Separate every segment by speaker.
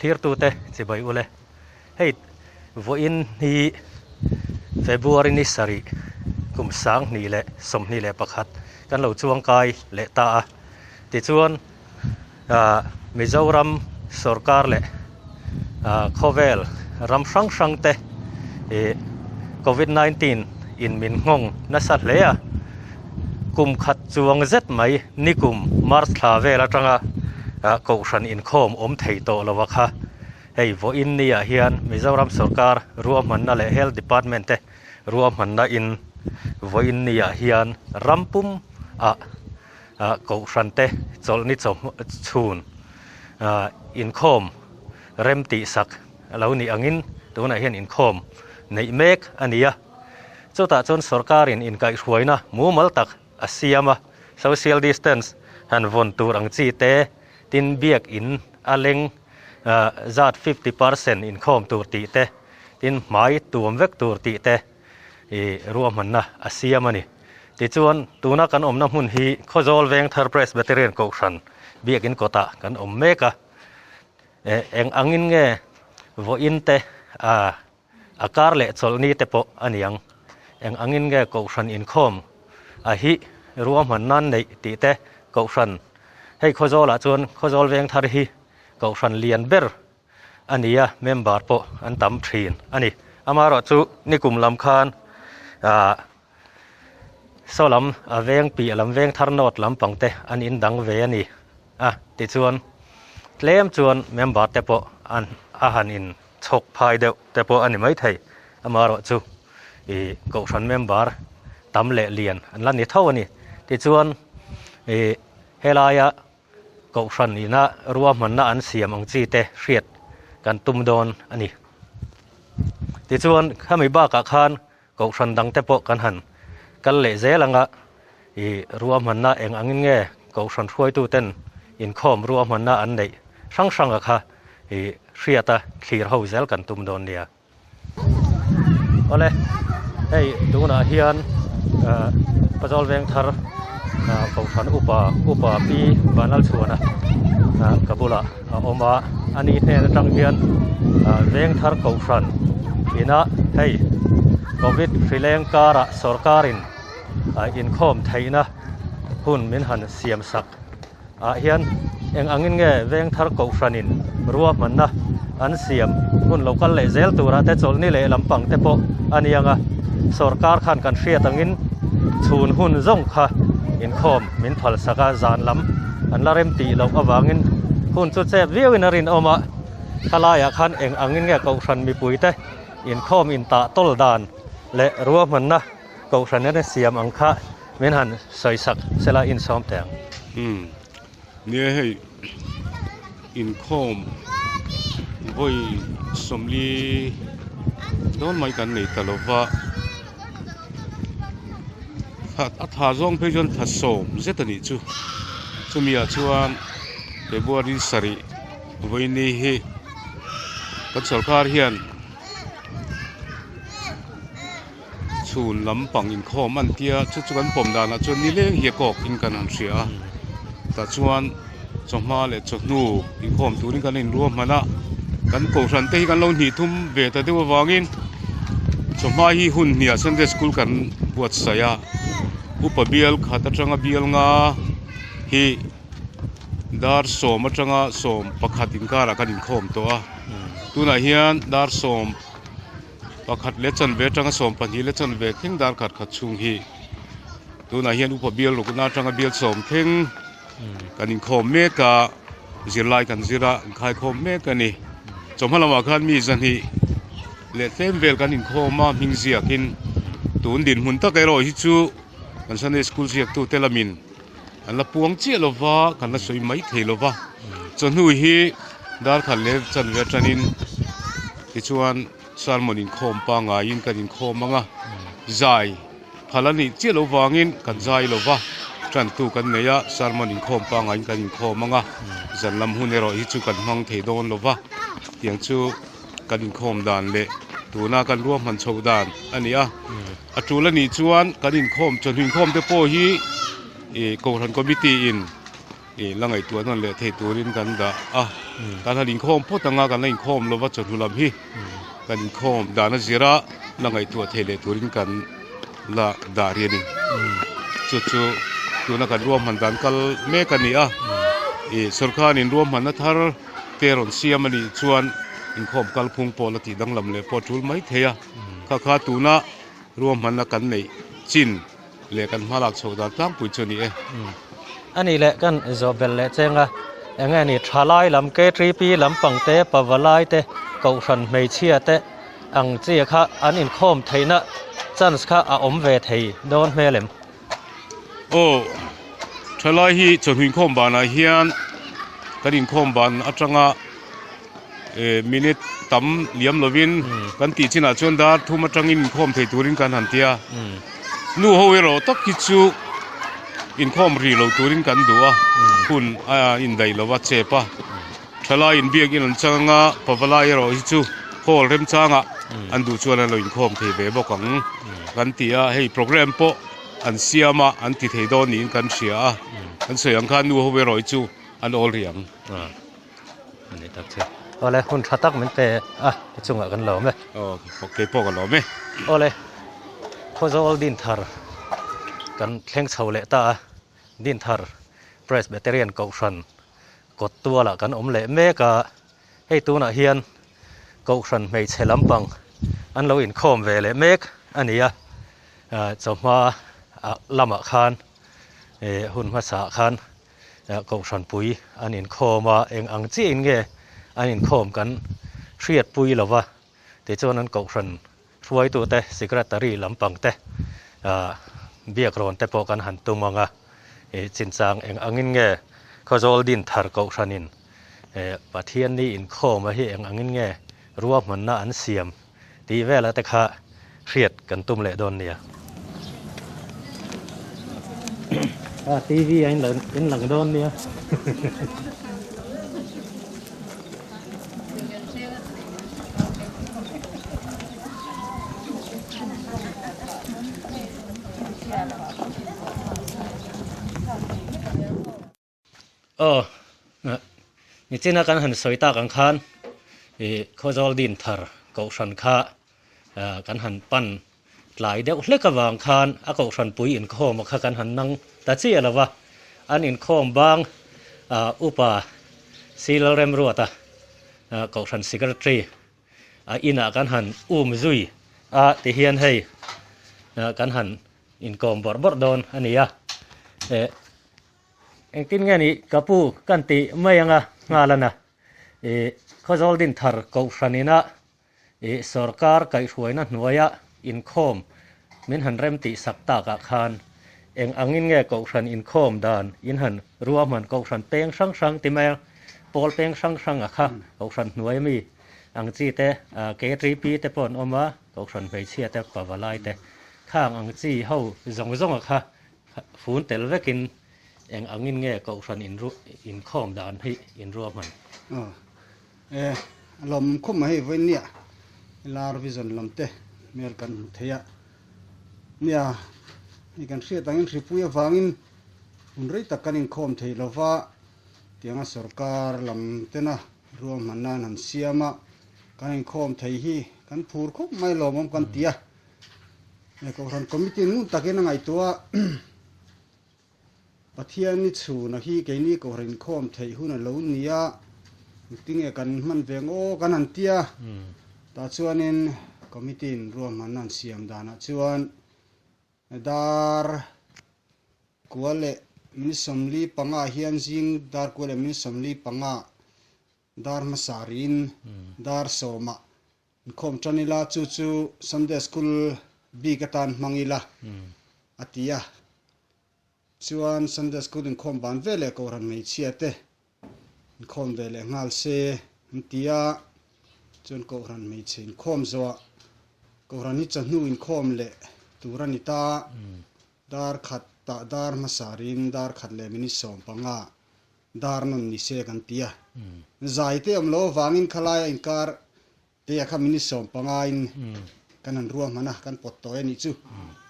Speaker 1: Thlirtute chibai ule. Hei vawiin hi February ni sarih kum 2021 kan lo chuangkai leh ta a. Tichuan ah Mizoram sorkar leh ah khawvel ram hrang hrang te ih Covid 19 in min nghawng nasa hle a. Kum khat chuang zet mai nikum March thla vel atanga ah kohhran inkhawm awm thei tawh lo a kha. Hei vawiin ni ah hian Mizoram sorkar ruahmanna leh Health Department te ruahmanna in vawiin ni ah hian ram pum ah ah kohhran te chawlhni chhun ah inkhawm rem tih sak a lo nih angin tunah hian inkhawm neih mek a ni a. Chutah chuan sorkarin inkaihhruaina mumal tak a siam a, social distance han vawn tur ang chi te, tin biakin a leng zat 50% inkhawm tur tih te, tin hmai tuam vek tur tih te ih ruahmanna a siam a ni. Tichuan tuna kan awmna hmun hi Khawzawl Vengthar Presbyterian Kohhran biakin kawtah kan awm mek a, eng angin nge vawiin te a A kar leh chawlhni te pawh a niang. Eng angin nge Kohhran inkhawm a hi ruahman nan neih tih te Kohhran hei Khawzawlah chuan Khawzawl Vengthar hi Kohhran lian ber a ni a, member pawh an tam thin a ni. Amaherawh chu nikum lam khan ah saw lam a veng piah lam Vengthar North lampang te an indang ve a ni a, tichuan tlem chuan member te pawh an a han in Chhawk phai deuh te pawh a ni maithei. Amaherawh chu ih Kohhran member tam leh lian an la ni tho a ni. Tichuan ih helaia Kohhran ina ruahmanna an siam ang chi te hriat kan tum dawn a ni. Tichuan khami bakah khan Kohhran dang te pawh kan han kal leh zel anga ih ruahmanna eng angin nge Kohhran hruaitu ten inkhawm ruahmanna an neih hrang hranga kha ih hriata thlir ho zel kan tum dawn nia. Awle, hei tunah hian Pazawl Vengthar Kohhran upa upa Pi Vanlalchhuana ka bulah a awm a, ani hnen atang hian Vengthar Kohhran ina hei Covid hrileng karah sorkarin inkhawm theihna hun min han siam sak ah hian eng angin nge Vengthar Kohhranin ruahmanna an siam hun lo kal leh zel turah te chawlhni leh lampang te pawh a ni ang a, sorkar khan kan hriat angin chhun hun zawng kha inkhawm min phal sak a, zan lam an la rem tih loh avangin hun chu chep viauin a rinawm a, thalaiah khan eng angin nge Kohhran mipuite inkhawm intah tawl dan leh ruahmanna Kohhran ene siam ang kha min han sawi sak sela insawm teh ang.
Speaker 2: Umm nia hei inkhawm vawi sawmli dawn mai kan nei ta lova a tha zawng phei chuan thla sawm zet a nih chu chumi ah chuan February sarih vawiini hi kan sawrkar hian. Chhun lampang inkhawm an tia chu chu kan pawm danah chuan nileng hi a kawk in kan han hria a tah chuan chawhma leh chawhnu inkhawm turin kan inruahman a kan kohhran te hi kan lo hnih thum ve ta deuh avangin chawhma hi hun hniah Sunday school kan buatsaih a upa bial khat atanga bial nga hi dar sawm atanga sawm pakhat inkarah kan inkhawm tawh a tunah hian dar sawm. Pakhat leh chanve atanga 12 leh chanve thleng dar khat khat chhung hi tunah hian upa bial rukna atanga bial sawm thleng kan inkhawm mek a, zirlai kan zir a inkhaikhawm mek a ni. Chawhma lamah khan mi zahnih leh tlem vel kan inkhawm a hming ziakin tun dinhmun tak erawh hi chu kan Sunday school ziaktute lamin an la puang chiah lova kan la sawi mai thei lova chawhnu hi dar khat leh chanve atangin tichuan sermon inkhawm pangaiin kan inkhawm ang a zai phal a nih chiah loh vangin kan zai lova tantu kan nei a sermon inkhawm pangaiin kan inkhawm ang a zan lam hun erawh hi chu kan hmang thei dawn lova tiang chu kan inkhawm dan leh tuna kan ruahman chhoh dan a ni a. A tul a nih chuan kan inkhawm chawhnu inkhawm te pawh hi ih Kohhran Committee in Ih la ngaihtuah nawn leh thei turin kan dah a, kan han inkhawm phawt ang a, kan la inkhawm lova chawhnu lam hi kan inkhawm dan a zir a, la ngaihtuah thei leh turin kan la dah rih a ni. Chu chu tuna kan ruahman dan kal mek a ni a, ih sawrkhanin ruahmanna thar te rawn siam a nih chuan inkhawm kalphung pawh la tih danglam leh pawh a tul mai thei a, kha kha tuna ruahmanna kan neih chin. Leh kan hma lak chhoh dan tlangpui chu a ni e.
Speaker 1: A nih leh kan zawh belh leh cheng a, eng nge ni thalai lam KTP lampang te, Pavalai te, Kohhran hmeichhia te ang chi kha an inkhawm theihna chance kha a awm ve thei dawn hmel em?
Speaker 2: Aw, thalai hi chawhnu inkhawm banah hian kan inkhawm ban atanga minute tam liam lovin kan tih chinah chuan dar thum atangin inkhawm thei turin kan han ti a, nu ho erawh tak hi chu inkhawm rih lo turin kan duh a, hun a indaih lo a chep a, thalai inbiakin an chang anga pavalai erawh hi chu hall remchangah an duh chuan an lo inkhawm thei ve bawk ang kan ti a, hei programme pawh an siam a an ti thei dawn niin kan hria a, kan sawi ang khan nu ho erawh hi chu an awl rih ang.
Speaker 1: Ani tak che. Awle hun tha tak min pe a i chungah kan lawm e.
Speaker 2: Aw kei pawh ka lawm e.
Speaker 1: Awle Khawzawl Dinthar kan thleng chho leh ta a, Dinthar Presbyterian Kohhran kawt tualah kan awm leh mek a, hei tunah hian Kohhran hmeichhe lampang an lo inkhawm ve leh mek a ni a, chawhma lamah khan hun hmasaah khan Kohhran pui an inkhawm a, eng ang chiahin nge an inkhawm kan hriatpui lo va, tichuan an Kohhran hruaitute, Secretary lampang te biak rawn te pawh kan han tum ang a, chinchang eng angin nge Khawzawl Dinthar Kohhranin Pathianni inkhawm a hi eng angin nge ruahmanna an siam tih velah te kha hriat kan tum leh dawn nia. A TV a in lang dawn nia. Aw, nichina kan han sawi tak ang khan ih Khawzawl din thar Kohhran kha kan han pan tlai deuh hlek avang khan a Kohhran pui inkhawm kha kan han nang ta chiah lo va, an inkhawm bang upa Silal Remruata Kohhran Secretary a inah kan han um zui a tihian hei kan han inkawm bawrh bawrh dawn a ni a. Engtin nge nih ka pu kan tih mai anga nghalana ih Khawzawl Dinthar Kohhran ina ih sawrkar kaihhruaina hnuaia inkhawm min han rem tih sak takah khan eng angin nge Kohhran inkhawm dan in han ruahman Kohhran peng hrang hrang ti mai a pawl peng hrang hrang a kha Kohhran hnuai ami ang chi te KTP te pawh an awm a Kohhran hmeichhia te pavalai te khang ang chi ho zawng zawng a kha Fun tel vekin eng angin nge Kohhran inkhawm dan hi in ruahman?
Speaker 3: Aw e, a lawmawm khawp mai hei vawiin nia lar vision lam te hmel kan hmu thei a, nia hei kan hriat angin hripui avangin hun rei tak kan inkhawm thei lo va, tianga sorkar lam tena ruahman nan han siam a, kan inkhawm thei hi kan phur khawp mai lawmawm kan ti a. He Kohhran Committee ngun takin a ngaihtuah a, Pathian ni chhuna hi keini Kohhran inkhawm theih hun a lo ni a, engtinge kan hman ve ang aw kan han ti a, tah chuanin Committee in ruahmanna an siam danah chuan dar kua leh minute 45 ah hian zing dar kua leh minute 45 dar hmasa riin dar sawmah Inkhawm tan ila chu chu Sunday School bik atan hmang ila a ti a. Chuan Sunday School inkhawm ban ve leh Kohhran hmeichhia te inkhawm ve leh nghal se an ti a. Chuan Kohhran hmeichhe inkhawm zawhah Kohhran hi chawhnu inkhawm leh tur a ni ta. Dar khat tah dar hmasa rin dar khat leh minute 15 dar nawn ni se kan ti a. Zai te awm lo avangin khalai a inkar te a kha minute 15 in kan han ruahman a, kan pawt tawi a nih chu.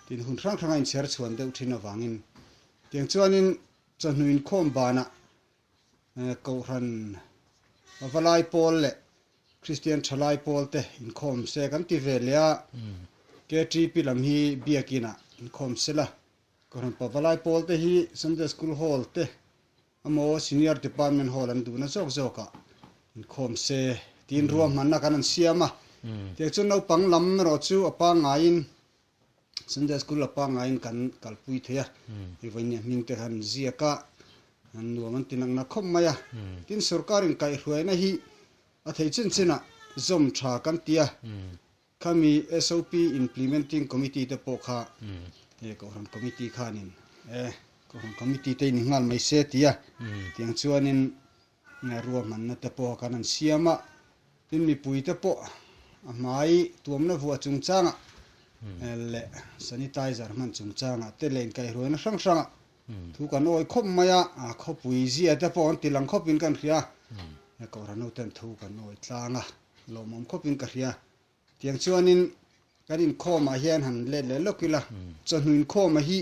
Speaker 3: Tin hun hrang hrang a inchher chhuan deuh thin avangin. Tiang chuanin chawhnu inkhawm banah. Kohhran Pavalai pawl leh Kristian Thalai pawl te inkhawm se kan ti ve leh a, KTP lam hi Biakin ah inkhawm sela, Kohhran Pavalai pawl te hi Sunday School Hall te Amaw Senior Department Hall an duhna zawk zawkah inkhawm se tiin ruahmanna kan an siam a. Tiang chuan naupang lam erawh chu a pangngaiin Sunday School a pangngaiin kan kalpui thei a. Hei vawinia hming te khan ziak a, an nuam an ti nakna khawp mai a. Tin, sorkarin kaihhruaina hi a thei chin chinah zawm tha kan ti a. Khami SOP Implementing Committee te pawh kha he Kohhran Committee khanin e Kohhran Committee te in nghal mai se tia tiang chuanin ruahmanna te pawh kan han siam a, tin mipui te pawh a hmai tuamna vuah chungchangah leh sanitizer hman chungchangah te leh inkaihhruaina hrang hrangah thu kan awi khawp mai a, khawpui zia te pawh an ti lang khawpin kan hria, Kohhran hoten thu kan awi tlang a. Lawmawm khawpin ka hria. Tiang chuanin kan inkhawmah hian han let leh lawk ila, chawhnu inkhawma hi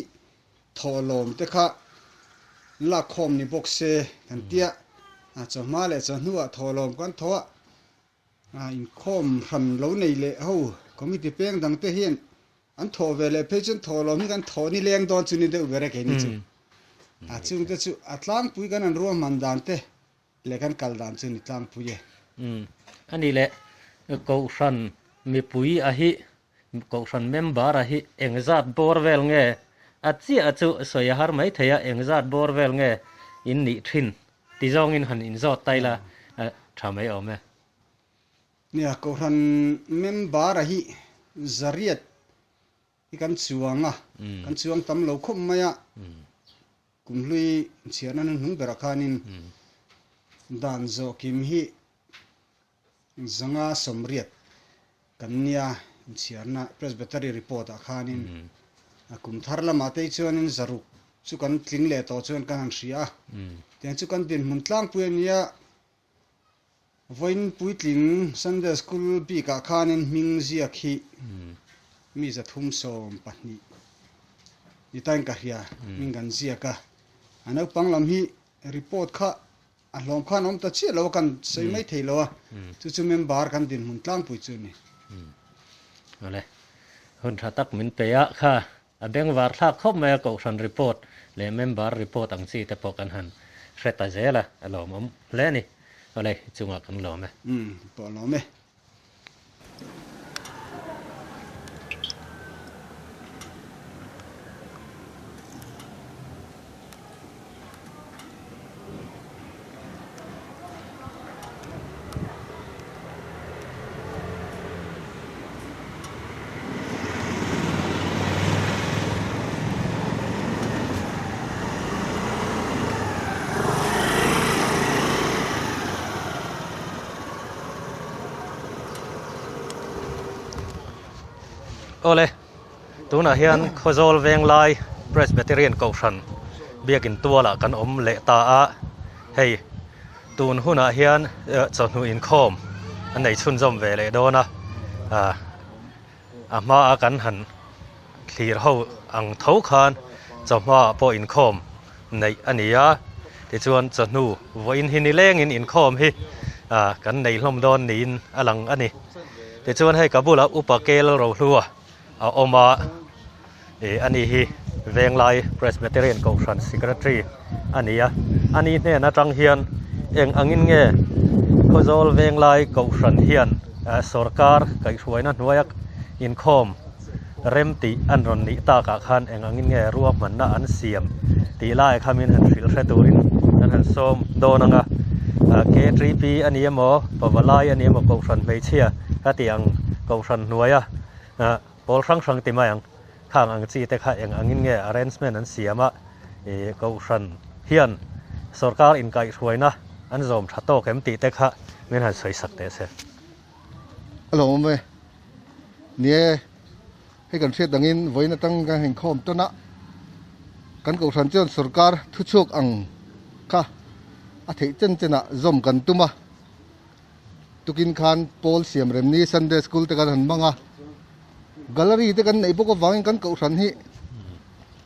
Speaker 3: thawhlawm te kha lakkhawm ni bawk se kan tia, chawhma leh chawhnuah thawhlawm kan thaw a, inkhawm hran lo nei leh ho committee peng dang te hian an thawh ve leh phei chuan thawhlawm hi kan thawh ni leng dawn chu ni deuh ber e keini chu. A chungte chu a tlangpui kan han ruahman dan te Leh kan kal dan chu ni tlangpui e.
Speaker 1: Umm a nih leh Kohhran mipui a hi Kohhran member a hi engzat bawr vel nge a chiah chu sawi a har mai thei a engzat bawr vel nge in nih thin ti zawngin han inzawt ta ila tha mai awm e.
Speaker 3: Nia Kohhran member a hi zariat hi kan chuang a, kan chuang tam lo khawp mai a, Kumhlui chhiarna hnuhnung berah khanin dan zawhkim hi zanga sawmriat kan nia inchhiarna Presbytery report ah khanin a kum thar lamah te hi chuanin zaruk chu kan tling leh tawh chuan kan han hria a, tiang chu kan dinhmun tlangpui a nia. Vawiin puitling Sunday School bikah khanin hming ziak hi mi 312 ni tain ka hria, hming kan ziak a. A naupang lam hi report kha a hlawm khan a awm ta chiah lo a, kan sawi mai thei lo a, chu chu member kan dinhmun tlangpui chu a ni.
Speaker 1: Awle, hun tha tak min pe a kha, A bengvar thlak khawp mai a, Kohhran report leh member report ang chi te pawh kan han hre ta zel a, a lawmawm hle a ni. Awle, i chungah kan lawm e.
Speaker 3: Umm, pawh a lawm e.
Speaker 1: Awle, tunah hian Khawzawl Venglai Presbyterian Kohhran biakin tualah kan awm leh ta a, hei Tun hunah hian chawhnu inkhawm a nei chhunzawm ve leh dawn a, a hmaa kan han thlir ho ang tho khan chawhmaah pawh inkhawm neih a ni a, tichuan chawhnu vawiin hi nilengin inkhawm hi kan nei hlawm dawn niin a lang a ni. Tichuan hei ka bulah Upa Kel Rohlua a awm a, ih ani hi Venglai Presbyterian Kohhran Secretary a ni a, ani hnen atang hian eng angin nge Khawzawl Venglai Kohhran hian sawrkar kaihhruaina hnuaia inkhawm rem tih an rawn nih takah khan eng angin nge ruahmanna an siam tih lai kha min han hrilh hre turin kan han sawm dawn ang a, KTP a ni emaw Pavalai a ni emaw Kohhran hmeichhia ka tih ang Kohhran hnuaia Pawl hrang hrang ti mai ang. Khang ang chi te kha eng angin nge arrangement an siam a, ih Kohhran hian sorkar inkaihhruaina an zawm tha tawk em tih te kha min han sawi sak teh se.
Speaker 4: A lawm awm e. Ni e, hei kan hriat dangin vawiin atang kan inkhawm tan a, kan Kohhran chuan sorkar thuchhuak ang kha a theih chen chenah zawm kan tum a. Tukin khan Paul siam rem ni Sunday School te kan han hmang a, Gallery te kan neih bawk avangin kan kohhran hi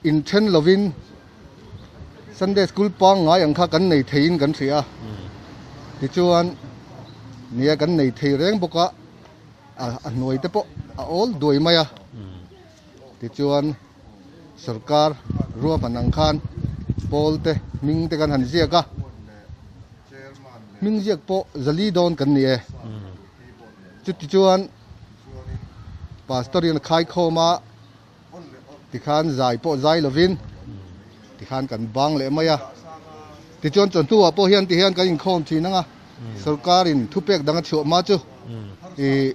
Speaker 4: inthen lovin Sunday school pangngai ang kha kan nei theiin kan hria a, tichuan nia kan nei thei reng bawk a, a hnuai te pawh a awl duai mai a, tichuan sorkar ruahman ang khan pawl te hming te kan han ziak a, hming ziak pawh zali dawn kan ni e, chutichuan pastor in a khaikhawm a. Tikhan zai pawh zai lovin tikhan kan bang leh mai a. Tichuan chawhnuah pawh hian tihian kan inkhawm thin ang a, sorkarin thupek dang a chhuah hma chu ih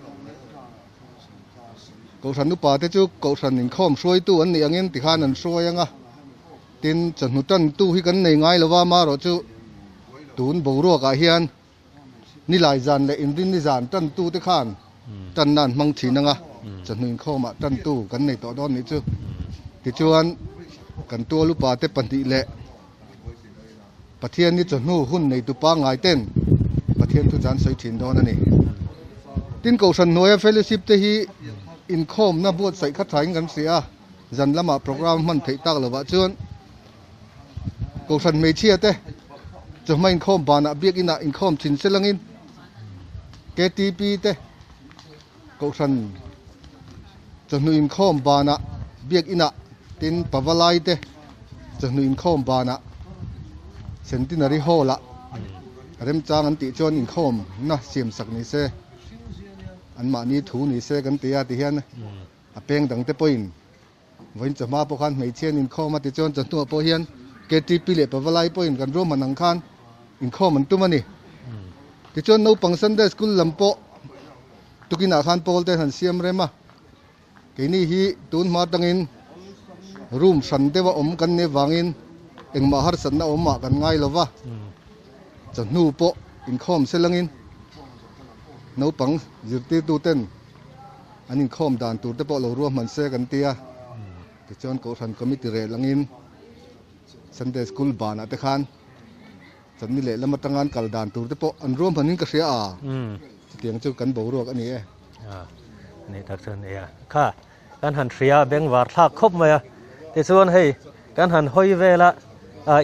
Speaker 4: Kohhran upa te chu Kohhran inkhawm hruaitu an nih angin tikhan an hruai ang a. Tin, chawhnu tantu hi kan nei ngai lova amaherawhchu tun boruakah hian Nilai zan leh inrinni zan tantu te khan tanna an hmang thin ang a, chawhnu inkhawmah tantu kan nei tawh dawn nih chu. Tichuan, kan tual upa te pahnih leh Pathianni chawhnu hun neitu pangngai ten Pathian thu chan sawi thin dawn a ni. Tin, Kohhran hnuaia fellowship te hi inkhawmna buatsaih kha thain kan hria a, zan lamah programme hman theih tak lovah chuan Kohhran hmeichhia te chawhma inkhawm banah biakinah inkhawm thin se langin ktp te Kohhran chawhnu inkhawm banah biakinah tin Pavalai te chawhnu inkhawm banah Centenary Hall ah remchang an tih chuan inkhawm na siam sak ni se anmahni thu ni se kan ti a tihian a peng dang te pawhin Vawiin chawhma pawh khan hmeichhia an inkhawm a, tichuan chawhnuah pawh hian ktp leh Pavalai pawhin kan ruahman ang khan inkhawm an tum a ni. Tichuan naupang Sunday School lam pawh tukinah khan pawl te han siam rem a, keini hi tun hma atangin room hran deuha awm kan nih avangin engmah harsatna awmah kan ngai lo va, chawhnu pawh inkhawm selangin naupang zirtirtuten An inkhawm dan tur te pawh lo ruahman se kan ti a, tichuan Kohhran Committee reh langin Sunday School banah te khan chawlhni leh lam atanga an kal dan tur te pawh an ruahmanin ka hria a, chutiang chu kan boruak a ni e.
Speaker 1: Ni tak chuan nia kha kan han hria bengvar thlak khawp mai a, tichuan hei kan han hawi vel a,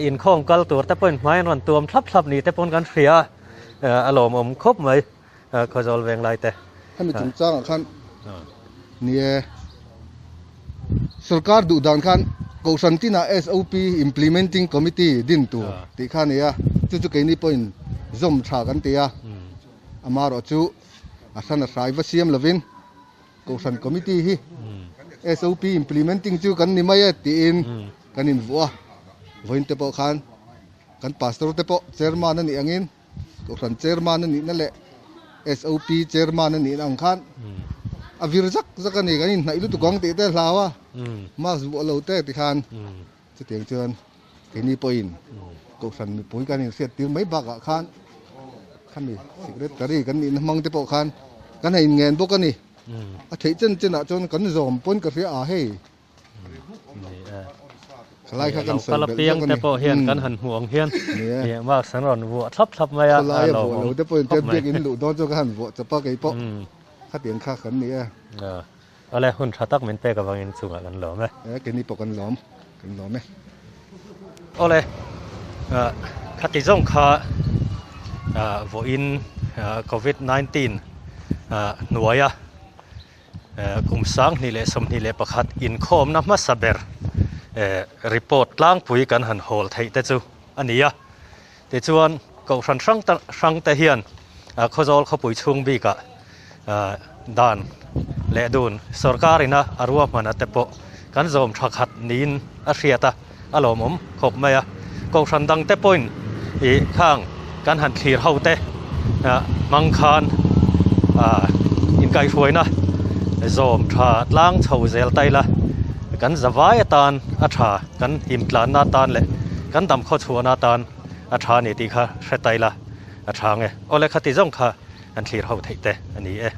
Speaker 1: inkhawm kal tur te pawhin hmai an rawn tuam thlap thlap ni te pawn kan hria a, a lawmawm khawp mai. Khawzawl veng lai te.
Speaker 4: Hemi chungchangah khan ni e, sorkar duh dan khan Kohhran tinah SOP Implementing Committee din tur tih kha a ni a, chu chu keini pawhin zawm tha kan ti a, amaherawhchu a hran a hrai va siam lovin Kohhran Committee hi SOP Implementing chu kan ni mai e tiin kan invuah a, vawiin te pawh khan kan Pastor te pawh Chairman a nih angin, Kohhran chairman a nihna leh SOP chairman a nihna ang khan a vir zak zak a ni, kan inhnaih lutuk ang tih te a hlau a, mask vuah lo te ti khan chutiang chuan keini pawhin Kohhran mipui kan inhriat tir mai bakah khan khami secretary kan nihna hmang te pawh khan kan han inngen bawk a ni, a theih chen chenah chuan kan zawm pawn ka hria a hei. Khalai kha kan sawi belh
Speaker 1: zawk a ni. Pawh hian kan han hmuh ang hian mask an rawn vuah thlap thlap mai a.
Speaker 4: Khawlai a vuah lo te pawhin tia biak in luh dawn chu ka han vuah chawp a kei pawh khatiang kha kan ni e.
Speaker 1: Awle hun tha tak min pek avangin chungah kan lawm e.
Speaker 4: E keini pawh kan lawm kan lawm e.
Speaker 1: Awle khati zawng kha vawiin covid 19 hnuaia Kum 2021 inkhawmna hmasa ber report tlangpui kan han hawl theih te chu a ni a. Tichuan, Kohhran hrang hrang te hian Khawzawl khawpui chhung bikah dan leh dun sorkar ina a ruahmana te pawh kan zawm tha khat niin a hriat a, a lawmawm khawp mai a. Kohhran dang te pawhin ih khang kan han thlir ho te hmang khan inkaihhruaina zawm tha tlang chho zel ta ila kan zavai atan a tha, kan himtlanna atan leh kan dam khawchhuahna atan a tha a ni tih kha hre ta ila a tha ang e. Awle khati zawng kha kan thlir ho theih te a ni e.